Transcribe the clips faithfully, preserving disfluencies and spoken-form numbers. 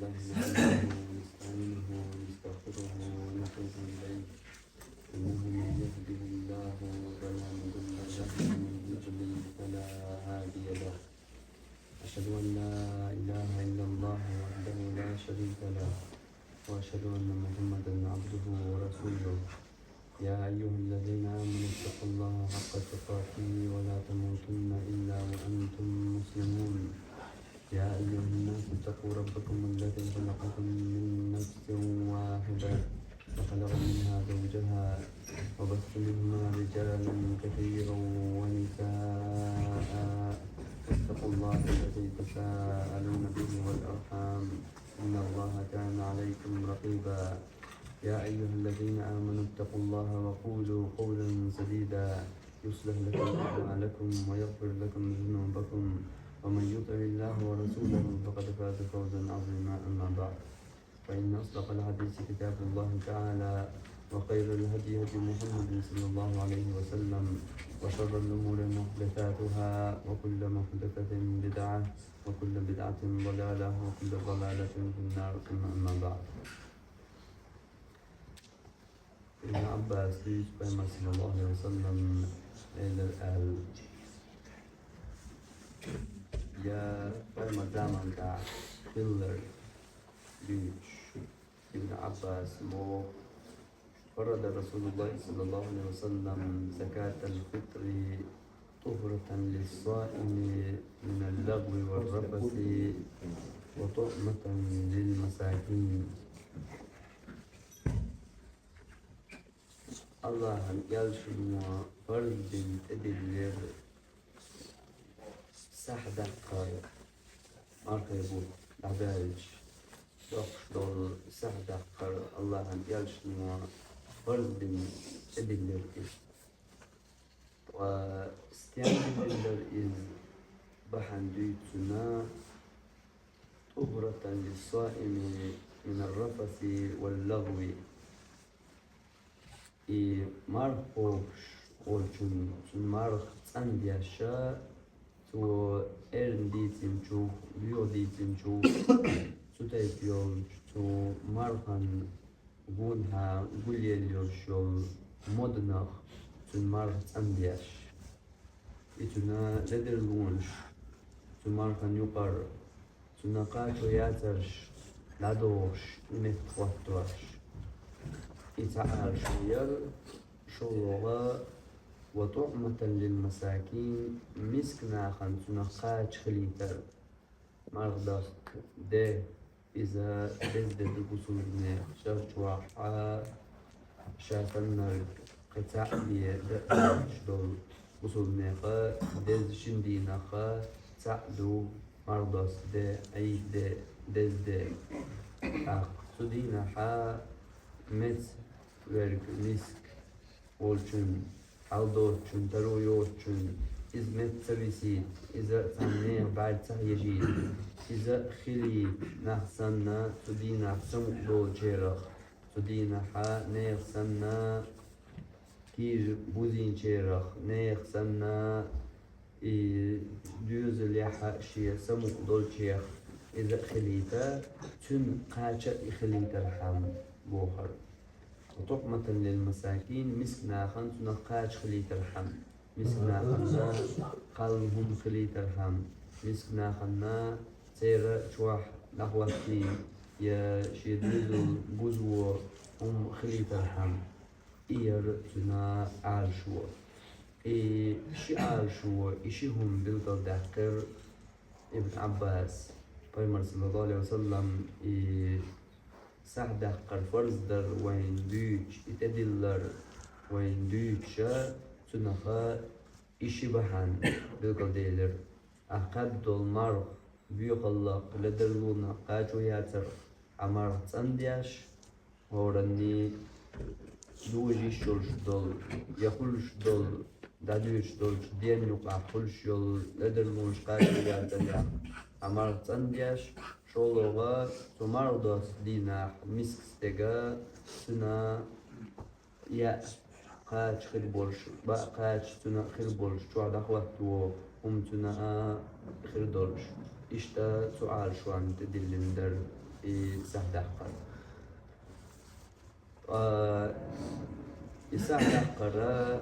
نحمده ونستعينه ونستغفره ونتوب إليه. إنه من يهده الله فلا مضل له ومن يضلل فلا هادي له. أشهد أن لا إله إلا الله وحده لا شريك له، وأشهد أن محمدا عبده ورسوله. يا أيها الذين آمنوا اتقوا الله حق تقاته ولا تموتن إلا وأنتم مسلمون. يا أيها الناس اتقوا ربكم الذي خلقكم من نفس واحدة وخلق منها زوجها وبث منهما رجالا كثيرا ونساء. واتقوا الله الذي تساءلون به والأرحام إن الله كان عليكم رقيبا. يا أيها الذين آمنوا اتقوا الله وقولوا قولا سديدا يصلح لكم أعمالكم ويغفر لكم ذنوبكم ومن يطع الله ورسوله فقد فاز فوزا عظيما. أما بعد، فإن أصدق الحديث كتاب الله تعالى وخير الهدي هدي محمد صلى الله عليه وسلم وشر الأمور محدثاتها وكل محدثة بدعة وكل بدعة ضلالة وكل ضلالة في النار. ثم أما بعد. Ибн Аббас дуьйцу Пайхамар саллаллаху алейхи ва саллам элира аьлла: я Пайхамар заман тӀехь хиллар дуьйцуш, Ибн Аббас боху: فرض رسول الله صلى الله عليه وسلم زكاة الفطر طهرة للصائم من اللغو والرفث وطعمة للمساكين. Аллахьан элчано фарз дина тӀедиллира сахь даккхар, мархий бутт дӀабаьлча доккхуш долу сахь даккхар Аллахьан элчано фарз дина тӀедиллира иза. Ткъа стенна диллира иза бахьана дуьйцу цунна: طهرة للصائم من الرفث واللغو. И марха кхобуш волчун, цуьнан марха цӀандеш, цо эрна дийцинчух, боьха дийцинчух, цу тайпа йолчу цу мархан гонахьа гулъелла йолуш йолу моданах цуьнан марха цӀандеш. И цуьнан ледарлонаш цу мархан юкъара, цуьнан кхачо яцарш дӀадохуш, и меттахӀоттош. И цхьа Ӏалашо яра, шолгӀа: وطعمة للمساكين, мисканахана цуьнан кхача хилийтар. Марха досту де, иза деза де ду бусулбанех, шарчохь а ша саннарг кхин цхьаъ бен даа лаьтташ долу бусулбанеха деза шина дийнахха цхьаъ ду марха досту де, Ӏийда де, деза де. ТӀаккха цу дийнахьа меца верг миска волчун, хьал доцучун, таро йоцучун, иза меца ца висийта, иза цхьана нехан бӀаьрг ца хьежийта, иза хилийта нах санна, цу дийнахь самукъа долчарах, цу дийнахьа нехан санна кийра бузийначарах, нехан санна и доьзалехь шен самукъа долчех иза а хилийта, цуьнан кхача а и хилийтархьама бохура. وطعمة للمساكين, мисканахана цунах кхача хилийтархьама, мисканахана кхалла хӀума хилийтархьама, мисканахана церан чохь дӀахӀоттийна я шен доьзал бузо хӀума хилийтархьама. И яра цуьнан Ӏалашо. И ши Ӏалашо, и ши хӀума билгалдаьккхира Ибн Ӏаббас. Пайхамар, саллаллаху алейхи ва саллам, и сахь даккхар фарз дар вайна дуьйцуш, и тӀедиллар вайна дуьйцуша, цуьнах и ши бахьана билгалделира. Ахь кхаьбна долу марха боьхаллах, ледарлонах, кхачо яцарх хьан марха цӀандеш, хӀоранний дожа йиш йолуш долу, я хуьлуш долу, дӀадоьдуш долчу ден юкъахь хуьлуш йолу ледарлонаш кхачо яцарх хьан марха цӀандеш, шолгӀа цу марха досту дийнахь миска стеган цуьнан яа кхача хир болуш, баа кхача цуьнан хир болуш, чохь дӀахӀотто хӀума цуьнан а хир долуш. Иштта цу Ӏалашонна тӀедиллина дара и сахь даккхар. Ткъа и сахь даккхар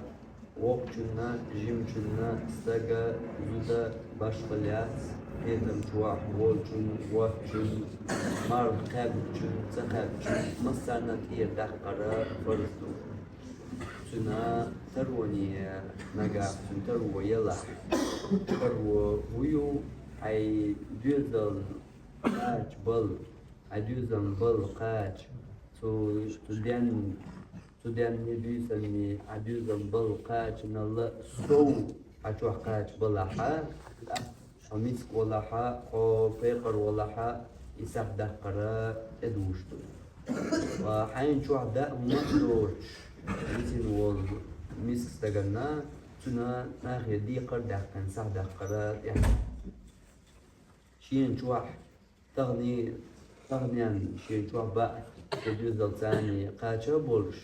воккхачунна, жимачунна, стага, зуда, башхалла яц, хетам чохь волчун, воцчун, марха кхаьбначун, ца кхаьбначун, массарна тӀера даккхар фарз ду. Цуьнан тароне нагахь, цуьнан таро елахь. Таро хӀу ю? Хьайн доьзална кхача балла, хьайн доьзална балла кхача, цу, цу ден, цу денний, буьйсанний хьайн доьзална балла кхачанал сов хьан чохь кхача балахь, хьо миска валахь, хьо пекъар валахь, и сахь даккхар тӀедужуш ду. Ва хьайна чохь даа хӀума а доцуш, висина волу миска стаганна, цуьнан нахе декхар а даьккхина, сахь даккхар тӀехь. Шена чохь тахана, таханенна шена чохь баа, шен доьзалца цхьаьна кхача а болуш,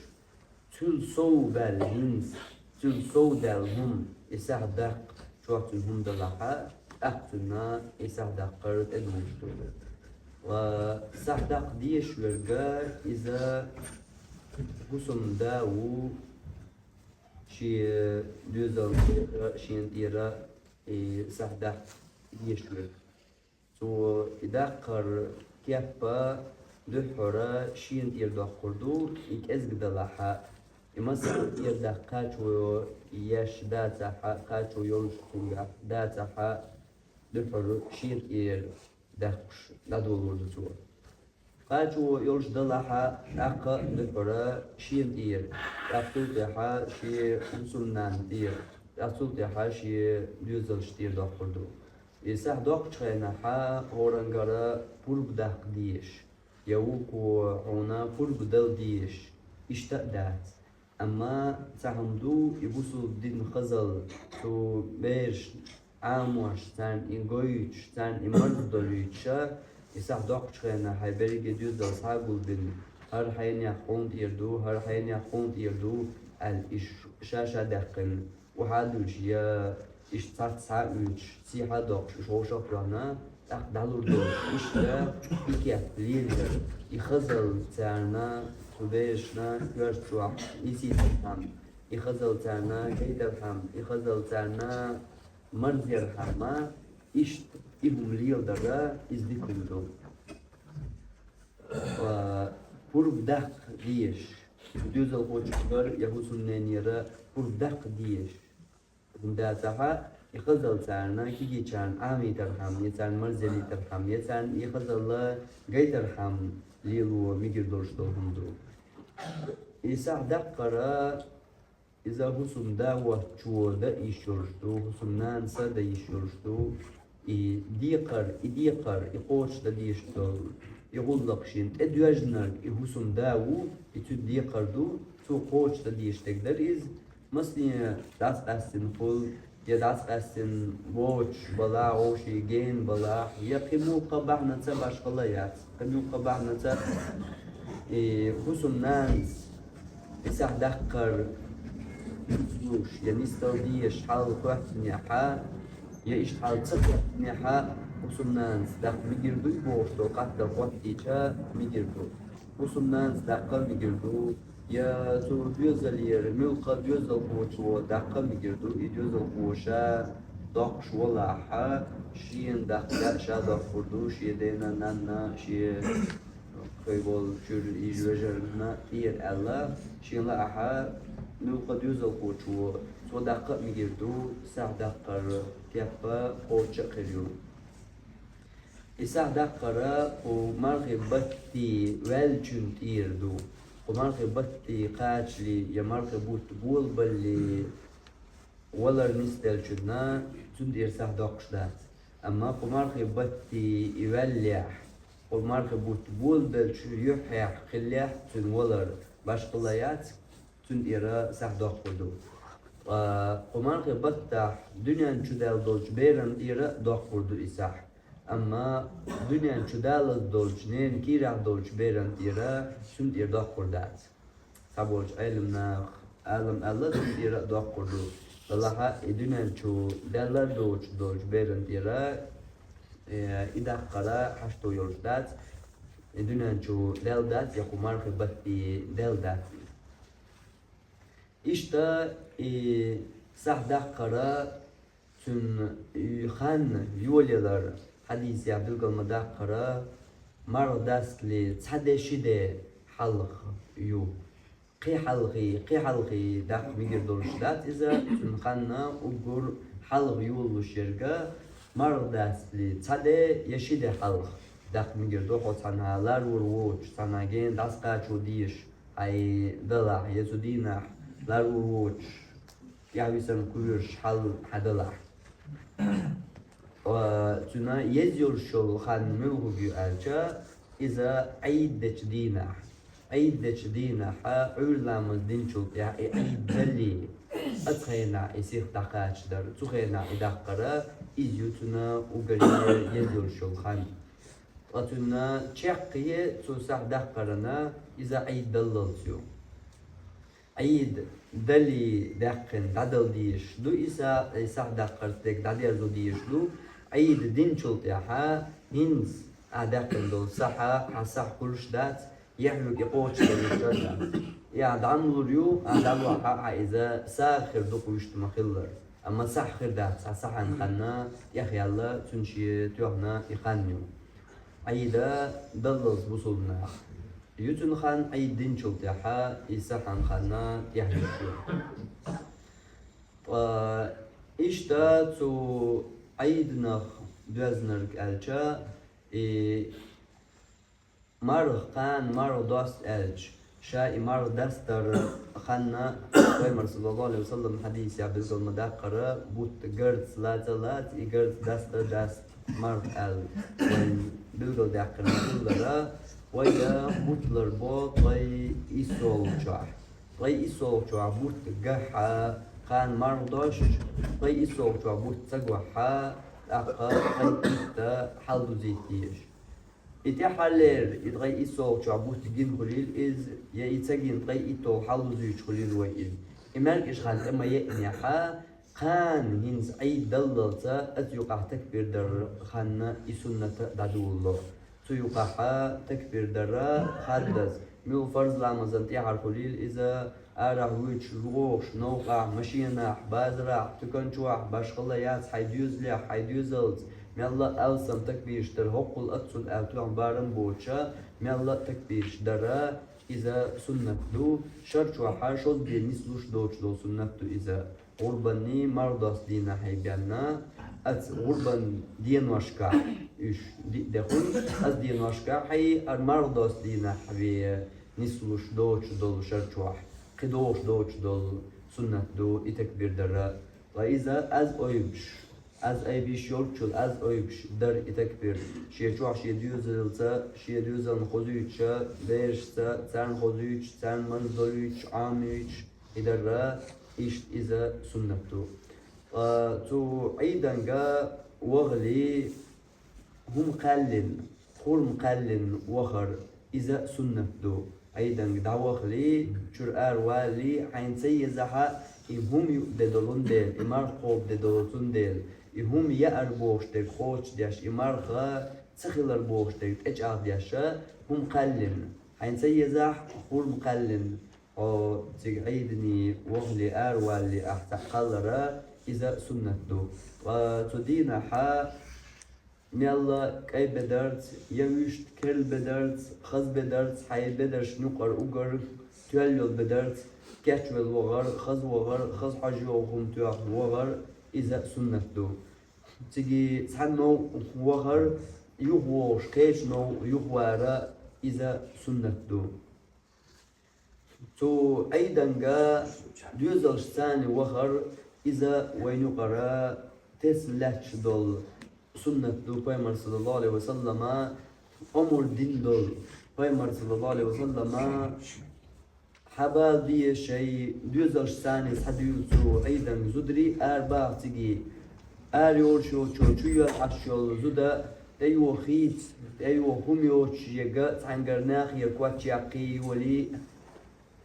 цуьнан сов баьлла хӀинца, цуьнан сов даьлла хӀума, и сахь даккха, чохь цуьнан хӀума далахь, тӀаккха цуьнан и сахь даккхар тӀедужуш ду. Ва сахь даккха дезаш верг, иза хӀусамда ву, шен доьзална тӀера, шена тӀера и сахь даккха дезаш верг. Цо и даккхар кеп а дуьххьара шена тӀера доккхур ду, и кӀезиг далахь а. И массарна тӀера даккха кхачо еш дацахь а, кхачо йолуш цуьнгахь дацахь а, дуьххьара шена тӀера даьккхуш дӀадолор ду цо. Кхачо йолуш далахь а, тӀаккха а дуьххьара шена тӀера, тӀаккха цул тӀаьхьа шен хӀусамнанна тӀера, тӀаккха цул тӀаьхьа шен доьзалшна тӀера доккхур ду. И сахь доккхучу хенахь хӀоранна пурба даккха дезаш, я вукхо хьуна пурба дала дезаш, иштта а дац. Амма цхьа хӀума ду, и бусулба динан хазалла, цу берашна Ӏамош, царна и гойтуш, царна и марз долуьйтуш, и сахь доккхучу хенахь хьайн берриге доьзал схьа а гулбина, хӀара хьенех хьуна тӀера ду, хӀара хьенех хьуна тӀера ду, аьлла, и ш-, ша-ша даьккхина, охьа а дуьллуш, я иштта цхьацца схьа а уьйтуш, сехьа а доккхуш, уьш вовшах а тоьхна, тӀаккха дӀалур долуш, иштта и кеп лелаяр, и хазалла царна, цу берашна коьрта чохь нисийтархьама, и хазалла царна гайтархьама, и хазалла царна марзъярхьама, иштта и хӀума леладар, иза дика хӀума ду. Ва пурба даккха дезаш, доьзалхочуьнгара я хӀусамненера пурба даккха дезаш хӀума дацахь а, и хазалла царна кегийчарна Ӏамийтархьама, я царна марзъянийтархьама, я царна и хазалла гайтархьама лело мегар долуш долу хӀума ду. И сахь даккхар, иза хӀусамда воцчо дан йиш йолуш ду, хӀусамнанас а дан йиш йолуш ду. И декхар, и декхар, и кхочушдан дезаш долу, и гӀуллакх шена тӀедоьжнарг и хӀусамда ву, и цуьнан декхар ду, цо кхочушдан дезаш дерг дара иза. Масане дӀасакъаьстина хуьлу, я дӀасакъаьстина воцуш балахь, вовшийн гена балахь, я кхин муьлхха бахьанаца, башхалла яц, кхин муьлхха бахьанаца, и хӀусамнанас и сахь даккхар нислуш, я нисдала дезаш хьал хоьттинехь, я иштта хьал ца хоьттинехь, хӀусамнанас даккха мегар дуй бохуш долу хаттар хӀоттийча, мегар ду. ХӀусамнанас даккха а мегар ду, я цу доьзалера муьлхха доьзалхочо даккха а мегар ду, и доьзалхо ша доккхуш валахь, шена даккха ша доккхур ду, шен дена, нанна, шен кхин болу чуьра йижа вежарна тӀера аьлла, шена лаахь, муьлхха доьзалхочо цо даккха а мегар ду, сахь даккхар кеп а кхочуш а хир ю. И сахь даккхар кху мархийн батте ваьллачун тӀера ду. Кху мархийн батте кхачале я мархийн бутт болабалале валар нисделлачунна, цунна тӀера сахь доккхуш дац. Амма кху мархийн батте и ваьллехь, кху мархийн бутт болабеллачу юьххьехь хиллехь, цуьнан валар башхалла яц, цунна тӀера сахь доккхур ду. Ткъа кху мархийн баттахь дуьнен чу даьлла долчу беран тӀера доккхур ду и сахь. Амма дуьнен чу далаза долчу, ненан кийрахь долчу беран тӀера, цунна тӀера доккхур дац. Цхьаболчу Ӏеламнаха алам аьлла, цунна тӀера а доккхур ду. Делахь а и дуьнен чу даьлла доцуш долчу беран тӀера, э, и даккхар хьашто йолуш дац. и дуьнен чу лелла дац, я кху мархий батти делла дац. Иштта и сахь даккхара, цуьнан и хан йолаялар, хьадисехь билгал ма-даккхара, марха дастале цхьа де, ши де хьалха ю. Кхин хьалхе, кхин хьалхе даккха мегар долуш дац иза, цуьнан ханна уггар хьалха йолалуш ерг, марха дастале цхьа де я ши де хьалха даккха мегар ду, хьо цхьанхьа ларвар воцуш, цхьанхьа гена дӀасакхачо дезаш хьайн далахь, я цу дийнахь ларвар воцуш, тӀаьхьависина кхоьруш хьал хьан далахь. Ткъа цуьнан еза йолуш йолу хан муьлхарг ю аьлча, иза Ӏийд дечу дийнахь. Ӏийд дечу дийнахь, Ӏуьйра ламаз динчул тӀаьхьа и Ӏийд даллалц, оцу хенахь и сиха дӀакхачадар, цу хенахь и даккхар, иза ю цуьнан уггаре еза йолуш йолу хан. Ткъа цуьнан чаккхе цу сахь даккхарна иза Ӏийд даллалц ю. Ӏийд даллалц даьккхина дӀадала дезаш ду и са-, и сахь даккхарца дерг дӀадерзо дезаш ду. Ӏийд динчул тӀаьхьа хӀинца ахь даьккхина долу сахь, хьан сахь хуьлуш дац, я хьоьга и кхочушдалуш дац. И ахь дӀа ма лур ю, ахь дӀалохь а, хьан иза сагӀа хир ду-кх вуьшта ма-хиллара. Амма сахь хир дац, хьан сахьан хан тӀехъяьлла, цуьнан шен тоьхна и хан ю. Ӏийд даллалц бусулба наха. Ю цуьнан хан Ӏийд динчул тӀаьхьа и сахьан хан тӀехъяьлла. Ткъа иштта цу Ӏийданах доьзнарг аьлча, и марха, кхана марха доста аьлча, ша и марха дастар ханна, Пайхамар, саллаллаху Ӏалайхи ва саллам, хьадисехь билгал ма-даккхара, бутт гарца лаца а лаца, и гарца даста а даста марха аьлла вайна билгалдаьккхина хиллера, вай бутт ларбо ткъе иссолгӀачохь. Ткъе иссолгӀачохь бутт гахь, кхана марха дош, ткъе иссолгӀачохь бутт ца гахь, тӀаккха ткъе итт хьалдузийта дезаш. И тӀаьххьарлера, и ткъе иссолгӀачохь бутт гина хуьлийла иза, я и ца гина ткъе итт хьалдузуьйтуш хуьлийла вай иза. И маьркӀажа хан тӀе ма-еънехь, кхана хӀинца Ӏийд даллалц, оцу юкъахь такбир дар ханна и суннат дӀадолало. Цу юкъахь такбир дар хаддаза, муьлхха фарз ламазан тӀаьхьара хуьлийла иза, арахь вуьйцуш, вогӀуш, новкъахь, машенахь, базарахь, туькан чохь, башхалла яц, хьайн доьзалехь, хьайн доьзалца, мелла а алсам такбираш дар, хӀоккхул аццул аьлла тоьхна барам боцуша, мелла а такбираш дар, иза суннат ду, шар чохь шозза де нислуш доцуш долу суннат ду иза. ГӀурбанний марха доста дийнахьий бен, оцу гӀурбан деношкахь, уьш диъ де хуьлу, оцу деношкахь хьайн хӀара марха доста дийнахь вен нислуш доцуш долу шар чохь, кхидолуш доцуш долу суннат ду и такбир дар. Ткъа иза аз ойбуш, аз айбеш йолччул аз ойбуш дар и такбир, шен чохь шен доьзалца, шен доьзална хозуьйтуша, берашца, царна хозуьйтуш, царна марздолуьйтуш, Ӏамуьйтуш, и дар, иштта иза суннат ду. Ткъа цу Ӏийданга вахале, хӀума кхаьллина, хурма кхаьллина вахар, иза суннат ду. Ӏийданга дӀавахале, чуьра ара валале, хьайна ца езахь а, и хӀума юа де долун дела, и марха кхоба де долун дела, и хӀума яар бохуш дерг кхочушдеш, и марха ца хилар бохуш дерг тӀечӀагӀдеш, хӀума кхаьллина, хьайна ца езахь а, хурма кхаьллина, хьо цига Ӏийдане вахале, ара валале ахь цхьаъ кхаллар, иза суннат ду. Ткъа цу дийнахь мелла кӀай бедарца, я вуьшта керла бедарца, хаза бедарца, хьайн бедаршна юкъара уггар тоьлла йолу бедарца кечвелла вахар, хаза вахар, хаза хьожа йогӀу хӀума тоьхна вахар, иза суннат ду. Цига цхьана новкъа вахар, юхавогӀуш кхечу новкъа юхавар, иза суннат ду. Цу Ӏийданга доьзалшца вахар, иза вайна юкъара тесна лаьтташ долу суннат ду, Пайхамар, саллаллаху Ӏалайхи ва саллама, омра дина долу. Пайхамар, саллаллаху Ӏалайхи ва саллама, хьабала бе шайн доьзалшца схьадуьйла цу Ӏийданга зударий, арабаха цига. Ара йолуш йоцучо чу йоьлла Ӏаш йолу зуда, тӀейоха хийца, тӀейоха хӀума йоцуш ерг, цхьаьнгара нахера коч яккхий йолий,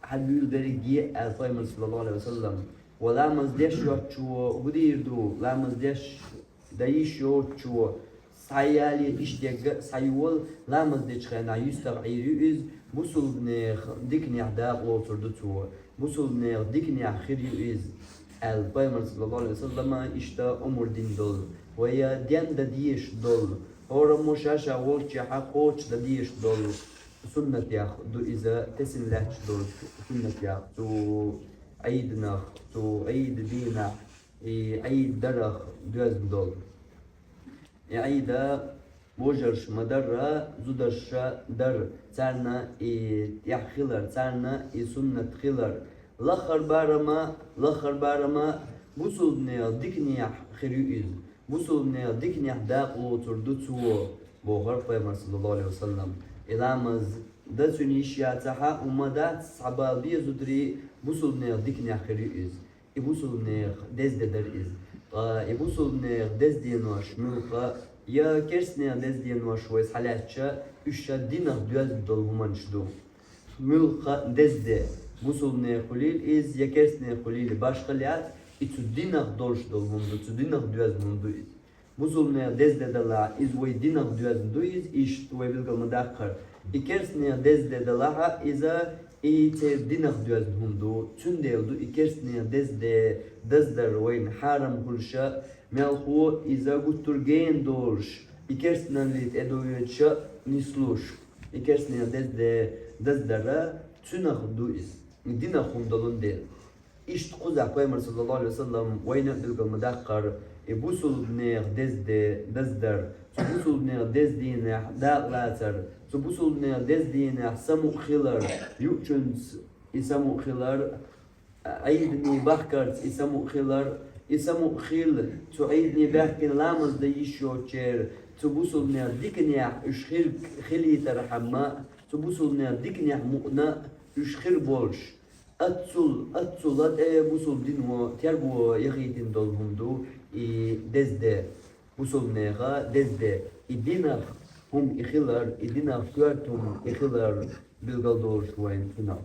хьадуьйла дерриге, аьлла Пайхамар, саллаллаху Ӏалайхи ва саллам. Ва ламаз деш йоцучо хӀун дийр ду? Ламаз деш дан йиш йоцучо Схьаяле, иштта а схьайола, ламаз дечу хенахь юьстах Ӏийр ю иза, бусулбанех диканехь дакъа лоцур ду цо, бусулбанех диканехь хир ю иза, аьлла, Пайхамар, саллаллаху Ӏалайхи ва саллама, иштта омра дина долу, вай ден дан дезаш долу, хӀораммо ша-ша волччехьа кхочуш дан дезаш долу суннатех ду иза, тесна лаьтташ долчу суннатех, цу Ӏийданах, цу Ӏийда дийнахь, и Ӏийда дарах доьзна долу. И Ӏийда вожарша ма-дарра, зударша дара, царна и тӀехь хилар, царна и суннат хилар. Лаххара барамма, лаххара барамма бусулбанех диканехь хир ю иза. Бусулбанех диканехь дакъа лоцур ду цо, бохура Пайхамар, саллаллаху Ӏалайхи ва саллам. И ламаз дан цуьнан йиш яцахь а, хӀумма дац, схьабала беза зударий, бусулбанех диканехь хир ю иза. И бусулбанех деза де дара иза. Ткъа и бусулбанех деза денош муьлхха а, я керстанех деза денош вай схьалаьцча, уьш ша динах доьзна долу хӀуманаш ду. Муьлхха а деза де, бусулбанех хуьлийла иза, я керстанех хуьлийла, башхалла яц, и цу динах долуш долу хӀума ду, цу динах доьзна хӀума ду иза. Бусулбанех деза де далахь, иза вай динах доьзна ду иза, иштта вай билгал ма-даккхара. И керстанех деза де далахь а, иза и церан динах доьзна хӀума ду. Цундела ду и керстанех деза де даздар вайна хьарам хуьлуш а, мелхо иза гуттар а гена долуш, и керстаналлин тӀе доведаш а нислуш. И керстанех деза де даздар а цуьнах ду иза, и динах хӀума долун дела. Иштта кхузахь Пайхамар, саллаллаху Ӏалайхи ва саллам, вайна а билгал ма-даккхара, и бусулбанех деза де даздар, цу бусулбанех деза дийнахь дакъа лацар, цу бусулбанех деза дийнахь самукъа а хилар, юучуьнца и самукъа а хилар, Ӏийдане бахкарца и самукъа а хилар, и самукъа а хилла, цу Ӏийдане баьхкина ламаз дан йиш йоцучеран, цу бусулбанех диканехь уьш хир хилийтархьама, цу бусулбанех диканехь мукъана уьш хир болуш, Аццул, аццул а тӀе бусулба дино терго яхийтина долу хӀума ду и деза де, бусулбанеха деза де, и динах хӀума и хилар, и динах коьрта хӀума и хилар билгал долуш вайна хӀинца.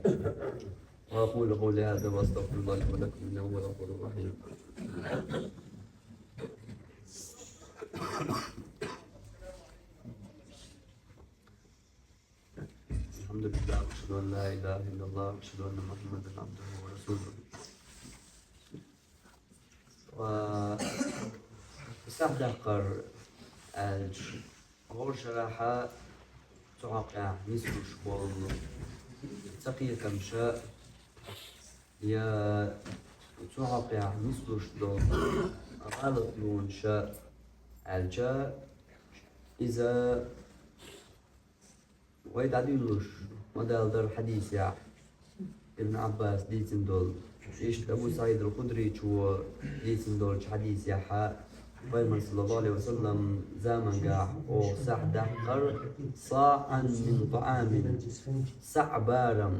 وأقول قولي هذا وأستغفر الله لي ولكم إنه هو الغفور الرحيم. الحمد لله، وأشهد أن لا إله إلا الله، وأشهد أن محمدا عبده ورسوله. Ва сахь даккхар аьлча, хӀора шарахь цу хьокъехь нислуш болу ца кхетамаш а, я цу хьокъехь нислуш долу гӀалатлонаш а аьлча, иза вай дӀадуьллуш ма-далла дара хьадисехь, Ибн Ӏаббас дийцина долу. Иштта Абу СаӀид ал-Худричо дийцина долчу хьадисехь, Пайхамар, саллаллаху Ӏалайхи ва саллам, замангахь оха сахь даккхар саӀан мин таӀамин, саӀ барам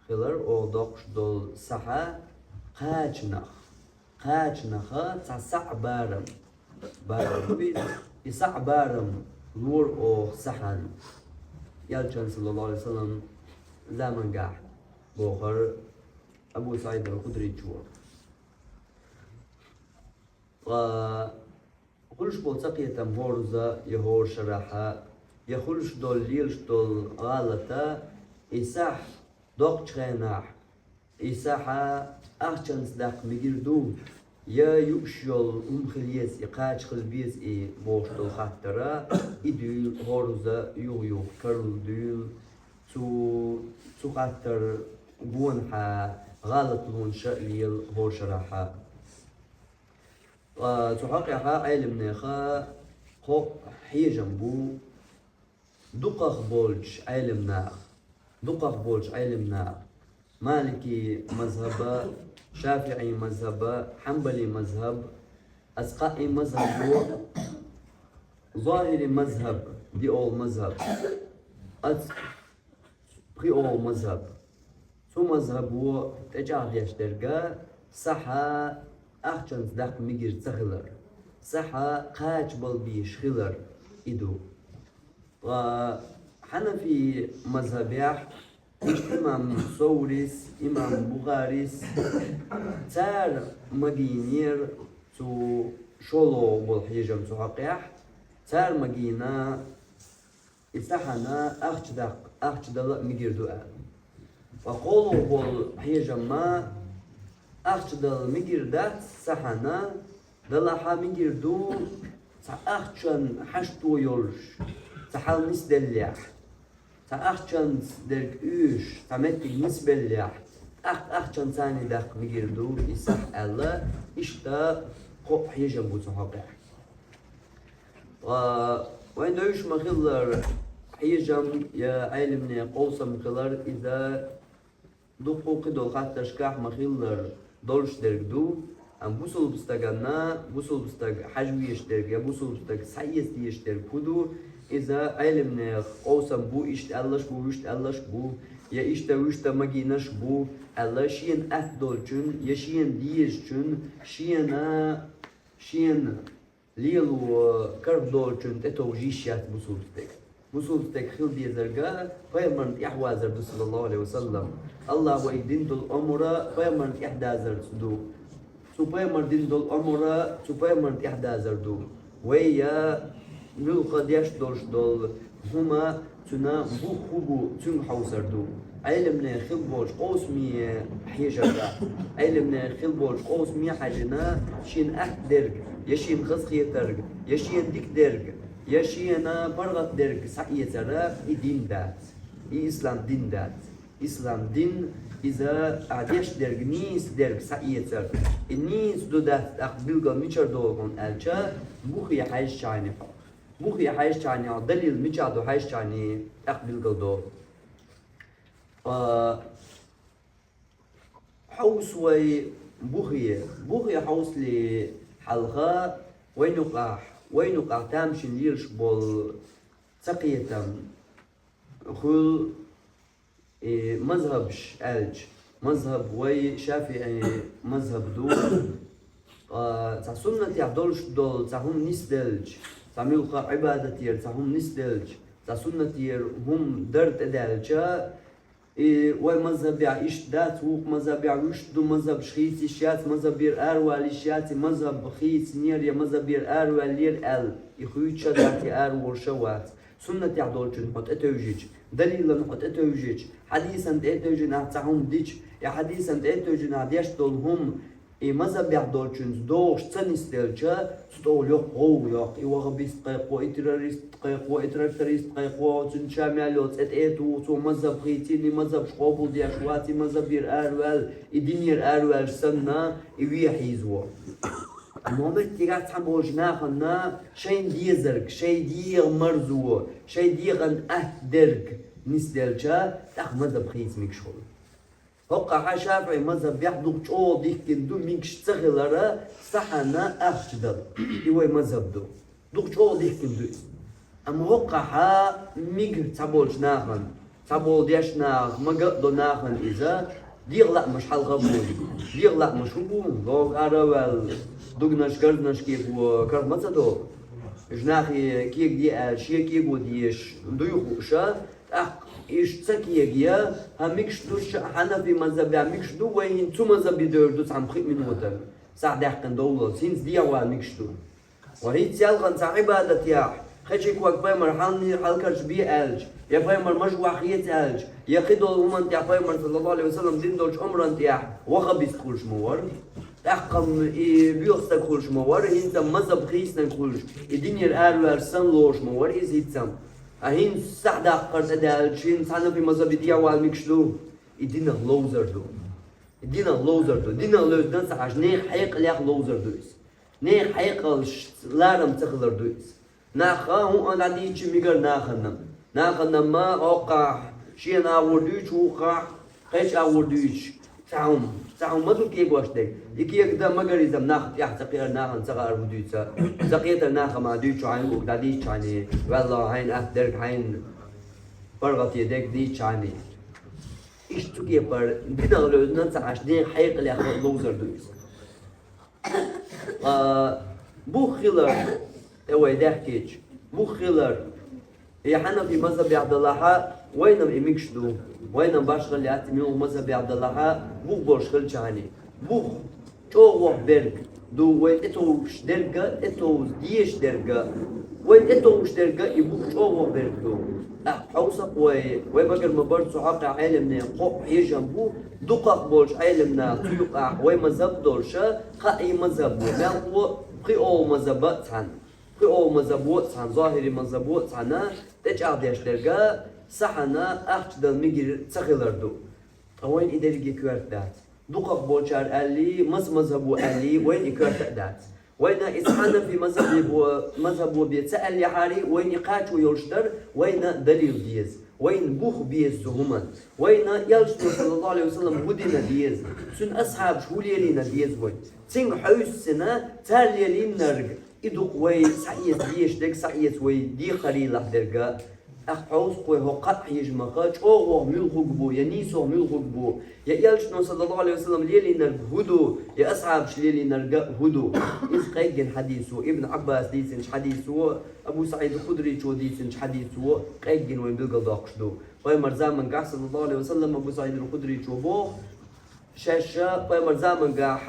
хилар оха доккхуш долу сахьа кхачанах. Кхачанаха цхьа саӀ барам. Барам ду иза. И саӀ барам лора оха сахьан. Элчан, саллаллаху Ӏалайхи ва саллам, замангахь бохура Абу СаӀид ал-Худричо. Ткъа хуьлуш болу ца кхетам хӀорза я хӀора шарахь, я хуьлуш долу, лелаш долу гӀалата, и сахь доккхучу хенахь, и сахьа ахчанца даккха мегар ду, я юуш йолу хӀума хила еза и, кхача хила беза и бохуш долу хаттара, и дуьйла хӀорза юха-юха карладуьйла, цу, цу хаттар гонахьа гӀалатлонаш а лела хӀора шарахь. Ткъа цу хьокъехь Ӏелимнеха кхо хьежам бу, дукхах болчу Ӏелимнаха, дукхах болчу Ӏелимнаха, Малики мазхаба, ШафиӀи мазхаба, Хьанбали мазхаб, аса кхоъ мазхаб бу, ЗохӀири мазхаб, диъолу мазхаб, аса пхиъолу мазхаб. Цу мазхабо тӀечӀагӀдеш дерг сахьа ахчанца даккха мегар ца хилар, сахьа кхача балбеш хилар и ду. Ткъа Хьанафи мазхабехь иштта имам Соврис, имам Бухарис, цара магийнера цу шолгӀа болу хьежам цу хьокъехь, Цара магийна и сахьана ахча даккха, ахча дала а мегар ду аьлла. Ва кхоалгӀа болу хьежам ма ахча дала мегар дац сахьана, далахь а мегар ду, цхьа ахчан хьашто йолуш, цхьа хьал нисделлехь, цхьа ахчанца дерг оьшуш, цхьа меттиг нисбеллехь, тӀаккха ахчанца а даккха мегар ду и сахь аьлла, иштта кхоъ хьежам бу цу хьокъехь. Ткъа вайн девзаш ма-хиллара, хьежам я Ӏеламнехан къовсам хилар, иза дуккха а кхидолу хаттаршкахь ма-хиллара долуш дерг ду. Амма бусулба стаганна, бусулба стаг хьажа везаш дерг я бусулба стаг схьаэца дезаш дерг хӀун ду, иза Ӏеламнехан къовсам бу, иштта аьлларш бу, вуьшта аьлларш бу, я иштта вуьшта магийнарш бу аьлла, шена атта долчун я шена дезачун, шена, шена лело карах долчун тӀетовжа йиш яц бусулба стаг. Бусулба стаг хила дезарг пайхамарна тӀаьхьавазар ду, саллаллаху Ӏалайхи ва саллам. Аллахьа вайга дина долу омра пайхамарна тӀаьхьадазарца ду. Цу пайхамарна дина долу омра цу пайхамарна тӀаьхьадазар ду. Вай я муьлхха деш долуш долу хӀума, цуьнан бух хӀун бу, цуьнга хьовсар ду. Ӏеламнехан хила болчу къовсаме хьежар дац. Ӏеламнехан хила болчу къовсаме хьаьжна, шена атта дерг, я шена хазахетарг, я шена дика дерг, я шена паргӀат дерг схьаэцар, и дин дац. И ислам дин дац. Ислам дин, иза ахь деш дерг нийса дерг схьаэцар. И нийса ду, дац, тӀаккха билгал мичара долу хьуна аьлча, бухе хьаьжча а. Бухе хьаьжча а, далил мичахь ду хьаьжча а, тӀаккха билгал долу. А, хьовса вай бухе. Бухе хьовсале хьалха вайн юкъахь, вайн юкъахь тамашийна лелаш болу цакхетам хуьлу, и мазхабаш аьлча, мазхаб вай шафиӀи мазхаб ду. Ткъа цхьа суннатехь долуш долу цхьа хӀума нисделча, цхьа муьлхха Ӏибадатера цхьа хӀума нисделча, цхьа суннатера хӀума дар тӀедаьлча, и вай мазхабехь иштта дац, вукху мазхабехь вуьшта ду, мазхабаш хийца йиш яц, мазхабера аравала йиш яц, и мазхаб хийцинера я мазхабера араваьллера аьлла, и хуьйцуш а дац, и араволуш а вац. Суннатехь долчун хьо тӀетевжича, далилан хьо тӀетевжича, хьадисан тӀетевжина ахь цхьа хӀума дича, я хьадисан тӀетевжина ахь деш долу хӀума, и мазхабехь долчуьнца догӀуш ца нисделча, цу тӀехула йоккха гӀовгӀа йоккху: и ваххабист кхайкхо, и террорист кхайкхо, и тракторист кхайкхо, цуьнан ша мел йолу цӀе тӀе а туху, цо мазхаб хийцина, и мазхабаш къобалдеш вац, и мазхабера араваьлла, и динера араваьллаш санна, и вен хьийзаво. Амма меттигахь цхьаболчу нахана шайна дезарг, шайн дегӀан марзо, шайн дегӀан атта дерг нисделча, тӀаккха мазхаб хийца мегаш хуьлу. ХӀоккхахьа шафиӀи мазхабехь дукха чӀогӀа дихкина ду мегаш ца хилар сахьана ахча дала. И вай мазхаб ду. Дукха чӀогӀа дихкина ду иза. Амма хӀоккхахьа мега цхьаболчу нахана, цхьаболу деш нах, мага а до нахана иза, дегӀан лаамаш хьалха а бу. ДегӀан лаамаш хӀун бу? Лов ара а ваьлла, дугнаш, гарзнаш кего карах ма ца до. Уьш нахе кегаде аьлла, шен кего дезаш дуй хууш а, тӀаккха уьш ца кегае, хӀан, мегаш ду ша, хьанафи мазхабехь мегаш ду, вай хӀинца цу мазхабе девр ду цхьана пхи минотана, сахь даьккхина довлалц, хӀинца дегӀан вала мегаш ду. Ва хӀинца ялханца Ӏибадатехь, кхечу ког пайхамар хьалнийра хьалкарчу бе аьлча, я пайхамар мажа ваха хеца аьлча, я кхидолу хӀуманна тӀехь пайхамар, саллаллаху Ӏалайхи ва саллам, дина долчу омранна тӀехь ваххабист хуьлуш ма вара. ТӀаккха-м и боьха стаг хуьлуш ма вара, хӀинца мазхаб хийцинарг хуьлуш, и динера араваьллаш санна лоруш ма вара иза хӀинца-м. Ткъа хӀинца сахь даккхар тӀедаьлча, хӀинца хьанафи мазхабе дегӀан вала мегаш ду? И динах ловзар ду. И динах ловзар ду. Динах левзина ца Ӏаш, нехан хьекъалех ловзар ду иза. Нехан хьекъалш ларам ца хилар ду иза. Наха хӀуъа дӀадийча мегар нахана. Нахана ма хӀоккхахь шена агӀор дуьйцу, вукхахь кхечу агӀор дуьйцу. Цхьа хӀума, цхьа хӀума ма ду кегош дерг. И кегадан магаризам нах тӀехь ца кхиар, нахана ца хаар хӀун дуьйцу. Ца кхетар наха ма дуьйцу хьайна, уг дӀадийча хьайна, ваьлла хьайна атта дерг, хьайна паргӀате дерг дийча хьайна. Иштта цу кепара динах левзина ца Ӏаш, нехан хьекъалех ловзар ду иза. Ткъа бух хилар, тӀе вай даьхкича, бух хилар, и хьанафи мазхабехь далахьа, вайна-м и мегаш ду, вайна-м башхалла яц, и муьлха мазхабехь далахьа, бух болуш хилча хьайна. Бух чӀогӀа воккха дерг ду, вай тӀетовжуш дерг а, тӀетовжа дезаш дерг а. Вай тӀетовжаш дерг и бух чӀоагӀо берг ду. ТӀаккха хьовсакх вай, вай багара ма барра цу хьокъехь Ӏеламнехан кхоъ хьежам бу, дукхах болчу Ӏеламнаха цу юкъахь вай мазхӀаб долуша, кхаа и мазхӀаб бу, мелхо пхи олу мазхӀаб а цхьаьна. Пхи олу мазхӀаб а цхьаьна, зохири мазхӀаб а цхьаьна, тӀечӀагӀдеш дерг сахьана ахча дан мегар ца хилар ду. Ткъа вайна и дерриге коьрта дац. Дукхах болчара аьллий, маса мазхӀабо аьллий, вайна и коьрта а дац. Вайна иза хьанафи мазхӀабе бо-, мазхӀабо бен ца аьллехьарий, вайна и кхачо йолуш дара, вайна далил деза. Вайна бух беза цу хӀуманна. Вайна Элчано, саллаллаху Ӏалайхи ва саллам, хӀун дина деза. Цуьнан асхьабаш хӀун лелийна деза вайна. Цуьнга хьовсийна, цара лелийнарг, и ду-кх вай схьаэца дезаш дерг, схьаэца вай декхарийлахь дерг. ТӀаккха хьовсакх вай хӀокху кхаа хьежамах, чӀогӀа муьлхарг бу, я нийсо муьлхарг бу, я Элчано, саллаллаху Ӏалайхи ва саллам, лелийнарг хӀун ду, я асхьабаш лелийнарг хӀун ду. Иза къеггина хьадисо, Ибн Ӏаббаса дийцинчу хьадисо, Абу СаӀид ал-Худричо дийцинчу хьадисо къеггина вайна билгалдоккхуш ду. Пайхамар замангахь, саллаллаху Ӏалайхи ва саллам, Абу СаӀид ал-Худричо боху, шаьш пайхамар замангахь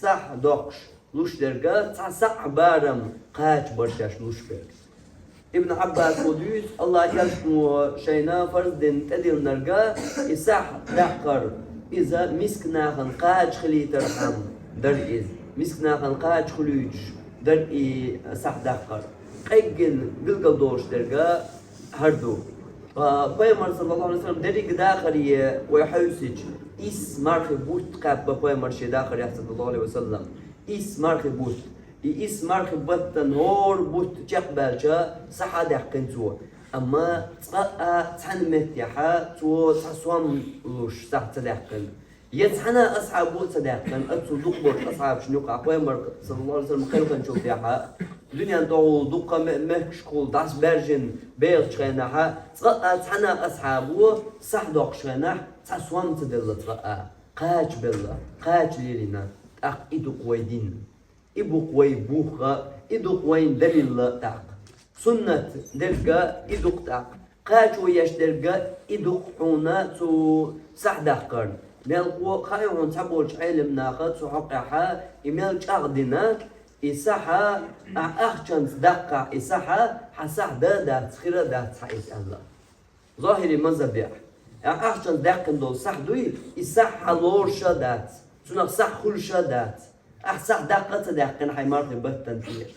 сахь доккхуш луш дерг, цхьа сахь барам кхача бара шаьш луш берг. Ибн Ӏаббаса дуьйцу, АллахӀан Элчано шайна фарз дина тӀедиллинарг, и сахь даккхар, иза миска нахана кхача хилийтархьама дара иза. Миска нахана кхача хуьлуьйтуш дара и сахь даккхар. Къеггина билгалдолуш дерг хӀара ду. Ткъа Пайхамар, саллаллаху Ӏалайхи ва саллам, дерриг а дахаре вай хьовсича, исс мархи бутт кхаьбна Пайхамар шен дахарехь, саллаллаху Ӏалайхи ва саллам. Исс мархи бутт. И исс мархи баттана хӀора бутт чекхбаьлча, сахь а даьккхина цо. Амма цкъа а цхьана меттехь цо цхьа сом луш сахь ца даьккхина. Я цхьана а асхьабо а ца даьккхина, оццул дукха болчу асхьабашна юкъахь Пайхамар, саллаллаху Ӏалайхи ва саллам, кхелхинчул тӀаьхьа, дуьнен тӀехь волу дуккха ме-, мехкашкахула дӀасабаьржина бехачу хенахь, цкъа а цхьана а асхьабо сахь доккхучу хенахь цхьа сом ца делла цкъа а. Кхача белла, кхача лелийна, тӀаккха и ду-кх вай дин. И бу-кх вай бух а, и ду-кх вайн далил а тӀаккха. Суннат дерг а и ду-кх тӀаккха. Кхачо еш дерг а и ду-кх хьуна цу сахь даккхарна. Мелхо хаьий хьуна цхьаболчу Ӏеламнаха цу хьокъехь и мел чӀагӀдина, и сахь ахь ахчанца даккхахь, и сахь хьан сахь да а дац, хир а дац хьан иза аьлла. Зохири мазхӀабехь, ахь ахчанца даьккхина долу сахь дуй, и сахь хьан лоруш а дац, цунах сахь хуьлуш а дац. Ахь сахь даккха а ца даьккхина хьайн мархи баттана тӀе,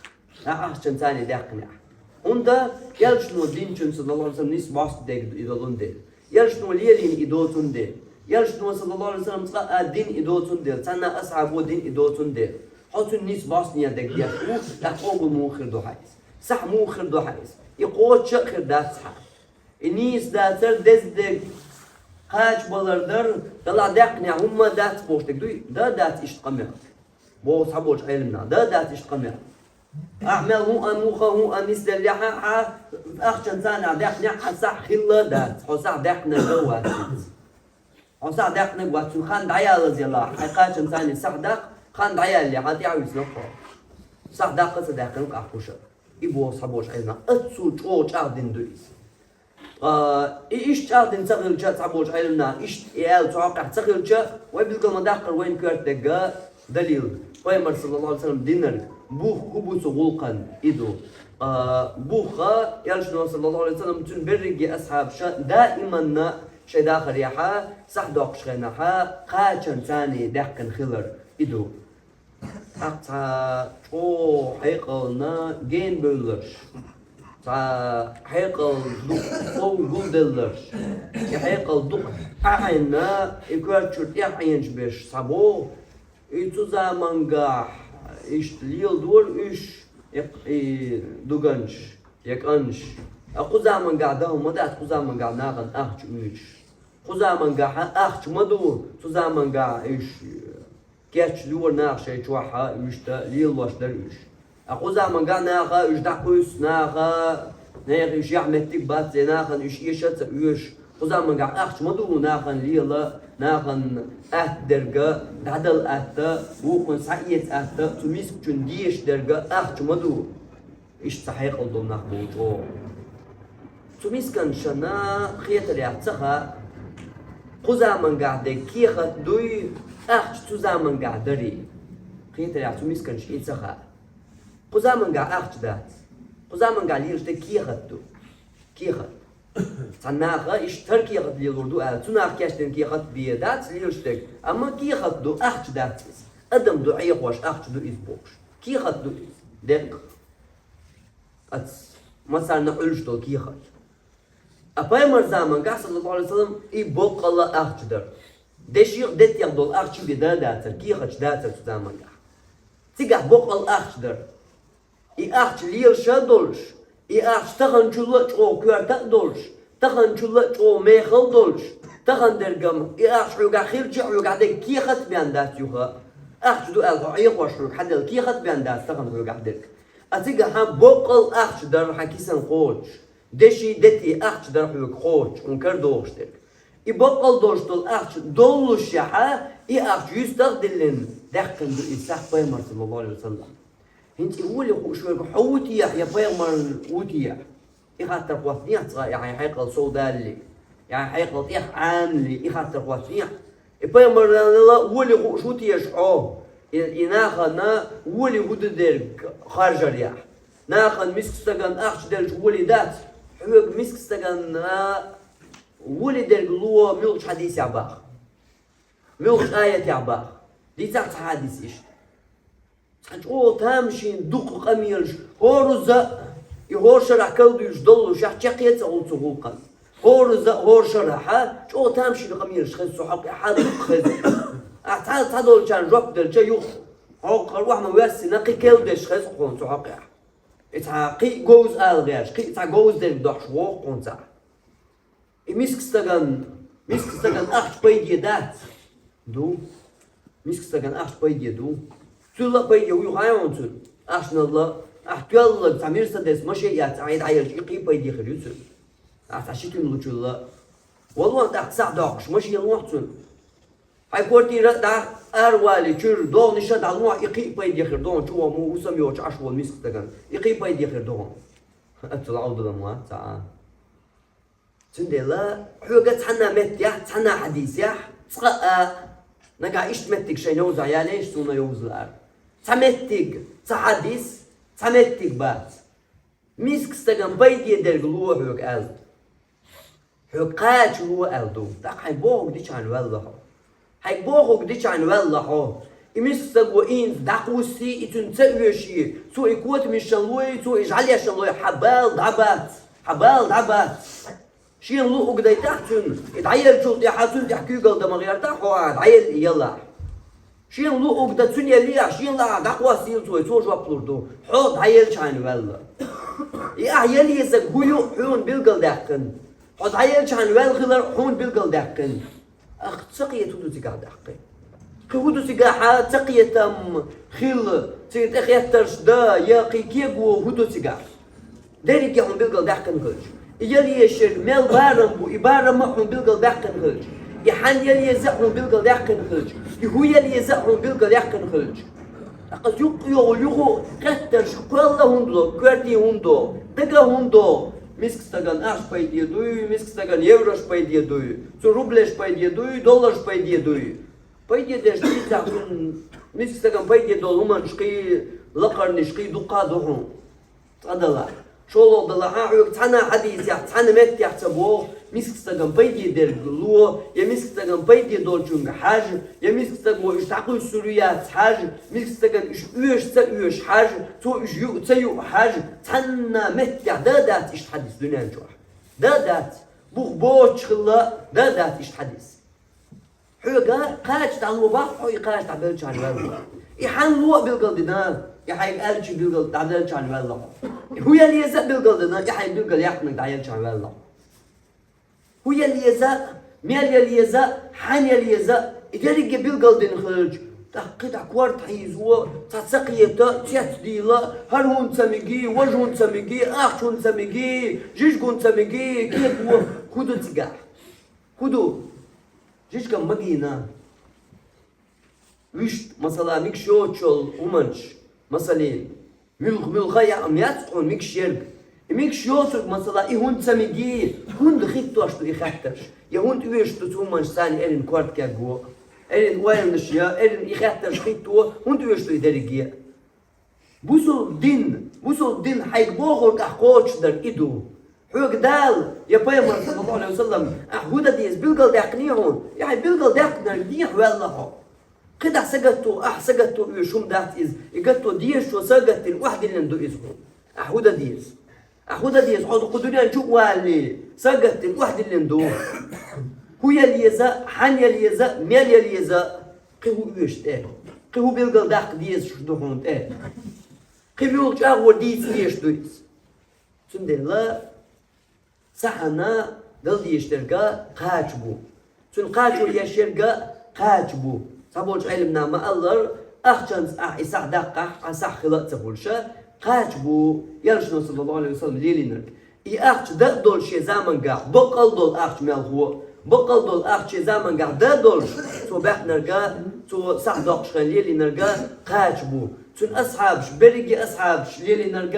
ахь ахчанца царна даьккхинехь. ХӀунда? Элчано динчун, саллаллаху Ӏалайхи ва саллам, нийса бӀостанехь дерг и долун дела. Элчано лелийна и доцун дела. Элчано, саллаллаху Ӏалайхи ва саллам, цкъа а дин и доцун дела, цхьана а асхьабо дин и доцун дела. Хьо цуьнан нийса бӀостанехь дерг деш ву, тӀаккха къобал муха хир ду хьан иза? Сахь муха хир ду хьан иза? И кхочуш а хир дац хьан. И нийса дацара, деза дерг кхача балар дара, далахь даьккхинехь хӀумма а дац бохуш дерг дуй? Да, дац иштта къамел. Боху цхьаболчу Ӏеламнаха, да, дац иштта къамел. Ахь мел хӀун а, муха хӀун а нисделлехь а, ахчанца царна даьккхинехь а, хьан сахь хилла а дац, хьо сахь даьккхинарг а вац иза. Хьо сахь даьккхинарг вац, цуьнан хан дӀаялаза елахь, хьайн кхачанца царна сахь даккха, хан дӀаялале, хьан тӀаьхьа вуьйцуш хьо. Сахь даккха а ца даьккхина, ахь кхуьуш а. И боху цхьаболчу Ӏеламнаха, оццул чӀогӀа чӀагӀдина ду иза. Ткъа и иштта чӀагӀдина ца хилча, цхьаболчу Ӏеламнаха иштта и аьлла цу хьокъехь ца хилча, вай билгал ма даккхара вайна коьрта дерг а далил, Пайхамар, саллаллаху Ӏалайхи ва саллам, динарг, бух хӀун бу цу гӀуллакхана, и ду. Ткъа бух а, Элчано, саллаллаху Ӏалайхи ва саллам, цуьнан берриге асхьабаша даиманна шайн дахарехь, сахь доккхучу хенахь, кхачанца царна даьккхина хилар, и ду. ТӀаккха цхьа чӀогӀа хьекъална гена бевлларш, цхьа хьекъал дукха сов гулделларш, и хьекъал дукха Ӏаьхьенна, и коьрта чуьра тӀаьхьенаш берш цхьабогӀу, и цу замангахь иштта леладора уьш, и, и дуганаш, я кӀанташ. Ткъа кху замангахь дан хӀума дац, кху замангахь нахана ахча уьйцуш. Кху замангахь ахча ма ду, цу замангахь уьш кечдора наха шайн чохь, уьш тӀе лелош дара уьш. Ткъа кху замангахь наха уьш дӀакхуьйсу, наха, нехан уьш яхь меттиг бац, я нахана уьш эша а ца оьшу. Кху замангахь ахча ма ду нахана лела, нахана атта дерг, дӀадала атта, вукхунна схьаэца атта, цу мискачунна дезаш дерг ахча ма ду. Иштта цхьа хьекъал долу нах болчу. Цу мисканашна хетарехь ца хаьа, кху замангахь дерг кехат дуй, ахча цу замангахь дарий. Хетарехь цу мисканашна и ца хаьа. Кху замангахь ахча дац. Кху заманга лелаш дерг кехат ду. Кехат. Цхьан наха иштта тара кехат лелор ду аьлла, цу наха кечдина кехат бе дац лелаш дерг. Амма кехат ду, ахча дац иза. Адам ду Ӏехош, ахча ду иза бохуш. Кехат ду иза. Деккъа. Ац, массарна Ӏуьллуш долу кехат. А пайхамар заманга, саллаллаху алейхи ва саллям, и боккъала ахча дара. Деших, детех долу ахча бе да дацара, кехаташ дацара цу заманга. Цигахь боккъала ахча дара. И ахча лелаш а долуш, и ахча таханчул а чӀогӀа коьрта а долуш, таханчул а чӀогӀа мехала долуш, тахана дергам, и ахча хьоьгахь хилча а хьоьгахь дерг кехат а бен дац юха. Ахча ду аьлла хьо Ӏехош хьоьга хьаделла кехат а бен дац тахана хьоьгахь дерг. А цигахь боккъала ахча дара хьан кисан кхочуш. Деши, дети ахча дара хьоьга кхочуш, хьуна карадогӀуш дерг. И боккъала долуш долу ахча доллушехь, и ахча юьстах а диллина, даьккхина ду иза сах пайхамар, саллаллаху алейхи ва саллям. ХӀинца и гӀоле хууш верг хьо ву техьа, я пайхамар ву техьа? И хаттар хӀоттадехьа цкъа, я хьайн хьекъал сов далале, я хьайн хьекъал тӀех Ӏанали, и хаттар хӀоттадехьа. И пайхамарна гӀоле хууш ву теша хьо, и, и нахана гӀоле хӀу ду дерг харжарехь? Нахана миска стагана ахча делча гӀоле дац, хьоьга миска стагана гӀоле дерг ло муьлхачу хьадисехь боху? Муьлхачу аятехь боху? Дийцахьа цхьа хьадис иштта. Цхьа чӀогӀа тамашийна дукха къамелаш, хӀораза а, и хӀора шарахь карладуьйлуш доллушехь, чекхъе а ца хуьлу цу гӀуллакхана. ХӀораза а, хӀора шарахь а чӀогӀа тамашийна къамелаш хеза цу хьокъехь, дукха хеза. Ахь цхьа, цхьадолчарна жоп делча юха, хьо кхара охьа ма-воьссина, кхин кел деш хеза хьуна цу хьокъехь. И цхьа кхин а говза ала гӀерташ, кхин а цхьа говза дерг дохьуш вогӀу хьуна цхьа. И миска стаган, миска стаган ахча пайде дац? Ду. Миска стаган ахча пайде ду. Цуьнан а пайде вуй хьайна хьуна цуьнан? Ахчанал а, ахь тоьлларг цхьа Мерседес машен а эцна, ахь и дӀаелча, и кхин а пайде хир ю цуьнан. Ахь цхьа ши туьма лучул а. Валлахь, тӀаккха сахь доккхуш, машен лохьа цуьнан. Хьайн квартира а дӀа, ара валий, чуьра догӀанаш а дӀалохьа, и кхин а пайде хир ду хьуна, чу вон мо усам йоцуш Ӏаш волу миска стаган. И кхин а пайде хир ду хьуна. Цул Ӏовдалам вац цхьа а. Цундела хьоьга цхьана меттехь, цхьана хьадисехь, цкъа а, нагахь иштта меттиг шайна йовзахь ялийша, суна йовза лаара. Цхьа меттиг, цхьа хьадис, цхьа меттиг бац. Миска стаган пайде дерг ло хьоьга аьлла. Хьоьга кхача ло аьлла ду. ТӀаккха хьайн бохург дичахьана ваьлла хьо. Хьайн бохург дичахьана ваьлла хьо. И миска стаг ван ийна дӀакхуссий, и цуьнан ца оьший, цо и котамашна лой, цо и жӀаьлешна лой, хьан бала дӀабац, хьан бала дӀабац. Шена луъург дайтахь цуьнан, и дӀаеллачул тӀаьхьа цуьнан тӀехь куьйгалла дан ма гӀертахь хьо, ахь дӀаелла и ялахь. Шена луъург дан цуьнан яллехь, шена лаахь дӀакхоссийла цо, и цо жоп лур ду. Хьо дӀаеллачхьана ваьлла. И ахь ял езарг хӀун ю хьуна билгалдаьккхина. Хьо дӀаеллачхьана ваьлла хилар хьуна билгалдаьккхина. Ахь ца кхета хӀун ду цигахь даьккхина? Кхин хӀун ду цигахь ца кхетам хила, цига тӀе хеттарш дан, я кхин кего хӀун ду цигахь? Дерриге хьуна билгалдаьккхина хилча. И ял езарг мел барам бу, и барам а хьуна билгалдаьккхина хилча. И хьан ял еза а хьуна билгалдаьккхина хилча. И хӀун ял еза а хьуна билгалдаьккхина хилча. ТӀаккха юкъ йогӀу юху хеттарш кхоьлла хӀунда ло, коьрте хӀунда догӀу, дага хӀунда догӀу. Миска стаган ахча пайде дуй, миска стаган еврош пайде дуй, цу рублеш пайде дуй, долларш пайде дуй. Пайде деш дийцахь цунна, миска стаган пайде долу хӀуманаш кхин, лакхарниш кхин дуккха а ду хьуна. Цкъа далахь. ШолгӀа далахь, хьоьга цхьана хьадисехь, цхьана меттехь ца боху, миска стаган пайде дерг ло, я миска стаган пайде долчуьнга хьажа, я миска стаг ван уьш дӀакхуьссур ю яц хьажа, миска стаган уьш оьшу ца оьшу хьажа, цо уьш юу ца юу хьажа, цхьанна меттехь да а дац иштта хьадис дуьнен чохь. Да а дац. Бух боцуш хилла, да а дац иштта хьадис. Хьоьга кхача дӀало боху, хьо и кхача дӀабеллачхьана ваьлла. И хьан ло а билгалдина, и хьайга аьллачу билгал дӀабеллачхьана ваьлла хьо. И хӀун ял еза а билгалдина, и хьайн билгал яьккхинарг дӀаеллачхьана ваьлла хьо. ХӀун ял еза а, мел ял еза а, хьан ял еза а, и дерриге билгалдина хилча, тӀаккха кхидӀа корта хьийзо, цхьа ца кхета, цецдийла, хӀара хӀунда ца мегий, важа хӀунда ца мегий, ахча хӀунда ца мегий, жижиг хӀунда ца мегий, кхета, хӀун ду цигахь? ХӀун ду? Жижигам магийна. Вуьшта, масала, мегаш йоцуш йолу хӀуманаш, масалин, муьлха-муьлха яа ма яц хьуна мегаш ерг. И мегаш йоцург, масала, и хӀунда ца мегий, хӀунда хӀиттош ду и хеттарш? Я хӀунда оьшуш ду цу хӀуманаш царна эрна корта кегво? Эрна ойланаш я, эрна и хеттарш хӀитто, хӀунда оьшуш ду и дерриге? Бусулба дин, бусулба дин хьайга бохург ахь кхочушдар и ду. Хьоьга Дала, я пайхамар, саллаллаху Ӏалайхи ва саллам, ахь хӀу дан деза билгалдаьккхиний хьуна, я хьайн билгалдаьккхинарг дехьаваьлла хьо. КхидӀа сагатто, ахь сагатто оьшу хӀума дац иза, и гатто дезачо сагатдина охьадиллина ду иза хьуна. Ахь хӀу дан деза? Ахь хӀу дан деза? Хьо кху дуьнен чу а валале, сагатдина охьадиллина ду. ХӀу яла еза, хьан яла еза, мел яла еза, кхин хӀу оьшу тӀе? Кхин хӀу билгалдаккха дезаш ду хьуна тӀе? Кхин муьлха чӀагӀо дийца дезаш ду иза? Цундела сахьана дала дезаш дерг кхача бу. Цунна кхачо еш ерг кхача бу. Цхьаболчу Ӏеламнаха ма-аллара, ахчанца ахь и сахь даккхахь, хьан сахь хила а ца хуьлуш, кхача бу, элчано, саллаллаху Ӏалайхи ва саллам, лелийнарг. И ахча дан а долуш шен замангахь, баккъал долу ахча мелхо а, баккъал долу ахча шен замангахь дан а долуш, цо баьккхинарг, цо сахь доккхуш хен лелийнарг кхача бу. Цуьнан асхьабаш, берриге а асхьабаш лелийнарг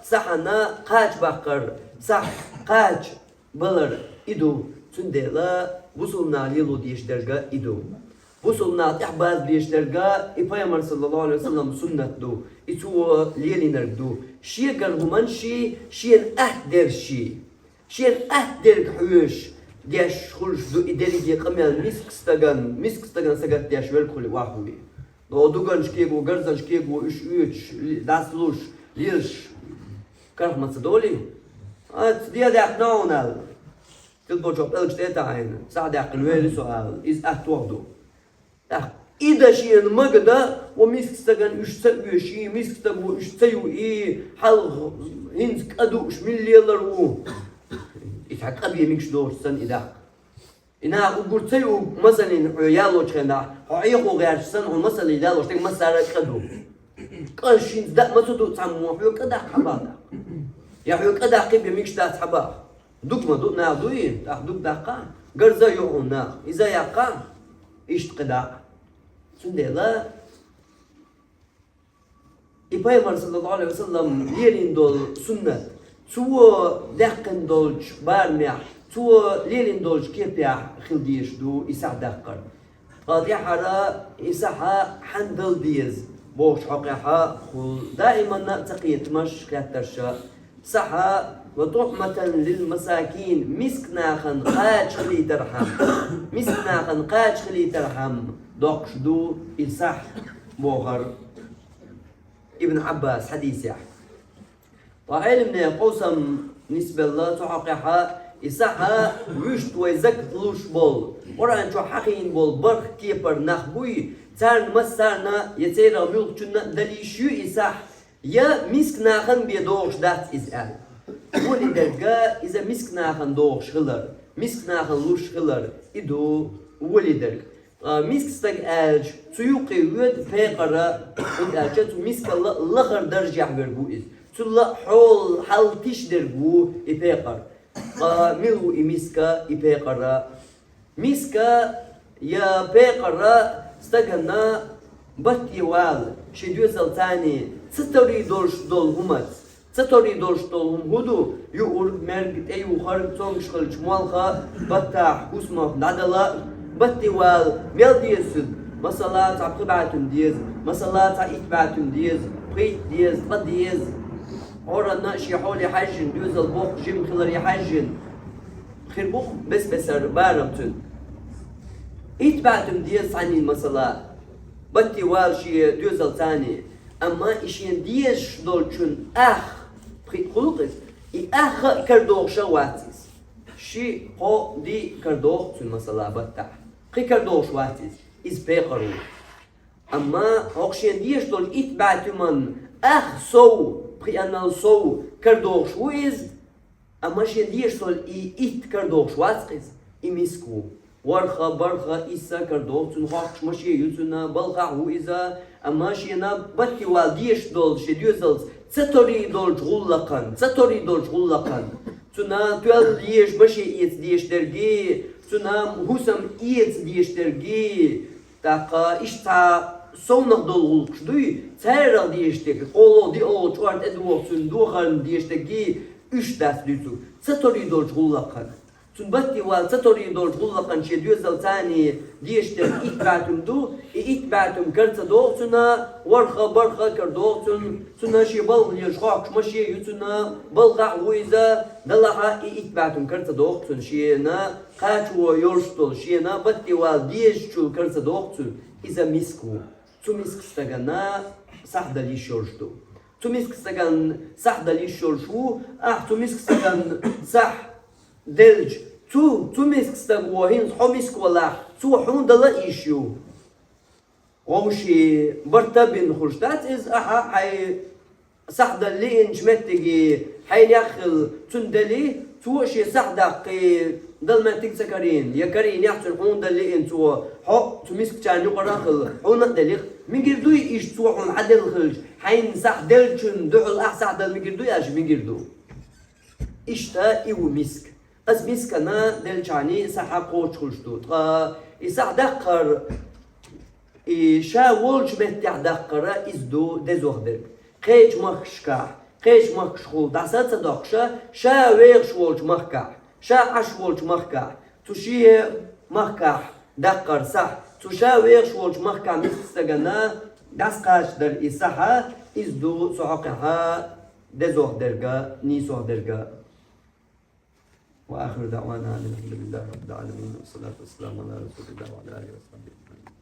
сахьана кхача баккхар, сахь кхача балар и ду, цундела бусулба наха лело дезаш дерг и ду. Бусулба наха тӀехь база дезаш дерг и пайхамар, саллаллаху Ӏалайхи ва саллам, суннат ду, и цо лелийнарг ду. Шегара хӀуманаш ши, шена атта дерш ши. Шена атта дерг хьоьжуш, деш хуьлуш ду и дерриге къамел миска стаган, миска стаган сагатдеш верг хуьлий, охьахуьлий. Но дуганаш кего, гарзанаш кего, уьш оьцуш, ли-, дӀасалуш, лелаш, карах ма ца долий? Аца де даьккхина хьуна аьлла. Тилбочо пӀелгаш тӀе а таӀийна, сахь даьккхина вели со аьлла, иза аттох ду. ТӀаккха и дан шена мага дан, ва миска стагана уьш ца оьший, миска стаго уьш ца юий, хьалха хӀинца кӀа дууш мила лелар ву. И цхьа кӀа бен мегаш доцуш санна и даккха. И наха уггар ца юург, масаллина, хьо ялочу хенахь, хьо Ӏехо гӀерташ санна, хьо масаллина ялош дерг массара а кӀа ду. КӀа шинца даа ма ца ду цхьаммо, хьоьга кӀа даккха хьабахьа. Я хьоьга кӀа даккхий бен мегаш дац хьабахьа. Дуг ма ду, наха дуй, тӀаккха дуг даккха, гарза а йо хьуна наха, иза а яккха, иштта кхидӀа а. Цундела и пайхамар, саллаллаху Ӏалайхи ва саллам, лелийна долу суннат, цо даьккхина долчу барамехь, цо лелийна долчу кепехь хила дезаш ду и сахь даккхар. Ткъа тӀаьххьара и сахь хьанна дала деза бохучу хьокъехь хуьлу даиманна а ца кхетамаш, хеттарш а. Сахь, ва тухьматан лил масакин, миска нахана кхача хилийтархьама, миска нахана кхача хилийтархьама доккхуш ду и сахь, бохура Ибн Ӏаббаса хьадисехь. Ткъа Ӏеламнехан къовсам нисбелла цу хьокъехь, и сахь вуьшта вай закат луш болу, Къуръан чохь хьахийна болу бархӀ кепара нах буй, царна массарна я церан муьлххачунна а дала йиш ю и сахь, я миска нахана бен догӀуш дац иза аьлла. Вали дерг иза миска нахана догӀуш хилар, миска нахана луш хилар, и ду вали дерг. Ткъа миска стаг аьлча, цу юккъе воьду пекъар, хӀунда аьлча цу мискал лахара даржехь верг ву иза. Цул а хьол хьал тиша дерг ву и пекъар. Ткъа мила ву и миска, и пекъар? Миска я пекъар стагана батте вала, шен доьзалца ца тори долуш долу хӀумаца. Ца тори долуш долу хӀума хӀун ду? Юург, мерг, тӀеюхарг, цомгуш хилча молха, баттахь, хӀусамах дӀадала, батте вала, мел деза цуьнан? Масала, цхьа пхи бӀе туьма деза, масала, цхьа итт бӀе туьма деза, пхийтта деза, ткъа деза. Хьоранна а шен хьоле хьаьжжина, доьзал боккха жима хиларе хьаьжжина. Хир бу-кх бес-бесара барам цуьнан. Итт бӀе туьма деза цхьаннина, масала, батте вала шен доьзалца. Амма и шена дезаш долчун ах, пхи хуьлу-кх иза, и ах а карадогӀуш а вац иза. Ши, кхо, диъ карадогӀу цуьнан, масала, баттахь. Кхин карадогӀуш вац иза. Иза пекъар ву. Амма хӀокху шена дезаш долчу итт бӀе туьман ах сов, пхиъанал сов карадогӀуш ву иза. Амма шена дезаш долу и итт карадогӀуш вац-кх иза, и миска ву. ВорхӀ, бархӀ, исс карадогӀу цуьнан, хьокхуш машен ю цуьнан, балхахь ву иза, амма шена батте вала дезаш долу шен доьзалца ца тори долчу гӀуллакхан, ца тори долчу гӀуллакхан. Цуьнан тоьлла езаш машен эца дезаш дерг, цуьнан хӀусам эца дезаш дерг, тӀаккха иштта цхьа совнах долу гӀуллакхаш дуй, царах дезаш дерг, кхоло, диъо, чӀор тӀедогӀу цуьнан духарна дезаш дерг, уьш дац дуьйцург, ца тори долчу гӀуллакхан. Цун батте вала ца торийна долчу гӀуллакхана шен доьзалца цхьаьна дезаш дерг итт бӀаьтам ду, и итт бӀаьтам кара ца догӀу цунна, ворхӀ, бархӀ кара догӀу цунна, цунна шен балха лелаш хьокхуш машен ю цунна, балхахь ву иза, делахь и итт бӀаьтам кара ца догӀу цунна, шена кхачо йолуш долу, шена батте вала дезачул кара ца догӀу цунна, иза миска ву. Цу миска стагана сахь дала йиш йолуш ду. Цу миска стагана сахь дала йиш йолуш ву, ахь цу миска стагана сахь делча, цу, цу миска стага хӀинца хьо миска валахь, цо хьуна дала а йиш ю. Вовшийн барт а бина хуьлуш дац иза, ахьа хьайн сахь дала лиъначу меттиге хьайнех хилла цунна делахь, цо а шен сахь даккхий дала меттиг ца карийна, я карийнехь цунна хьуна дала лиъна цо, хьо цу мискачарна юкъара а хилла, хьуна а делахь, мегар дуй иштта цо хьуна хьан делла хилча, хьайна сахь деллачунна дуьхьал ахь сахь дала мегар дуй аьлча, мегар ду. Иштта и ву миска. Аса мискана деллачарна сахь кхочуш хуьлуш ду. Ткъа и сахь даккхар, и ша волчу меттехь даккхар иза ду дезох дерг. Кхечу махкашкахь, кхечу махкашкахула дӀаса а ца доккхуша, ша вехаш волчу махкахь, ша Ӏаш волчу махкахь, цу шен махкахь даккхар сахь, цу ша вехаш волчу махкахь миска стагана дӀасакхачадар и сахь, иза ду цу хьокъехь дезох дерга, нийсох дерга. وآخر دعوانا أن الحمد لله رب العالمين، والصلاة والسلام على رسول الله وعلى آله وصحبه أجمعين.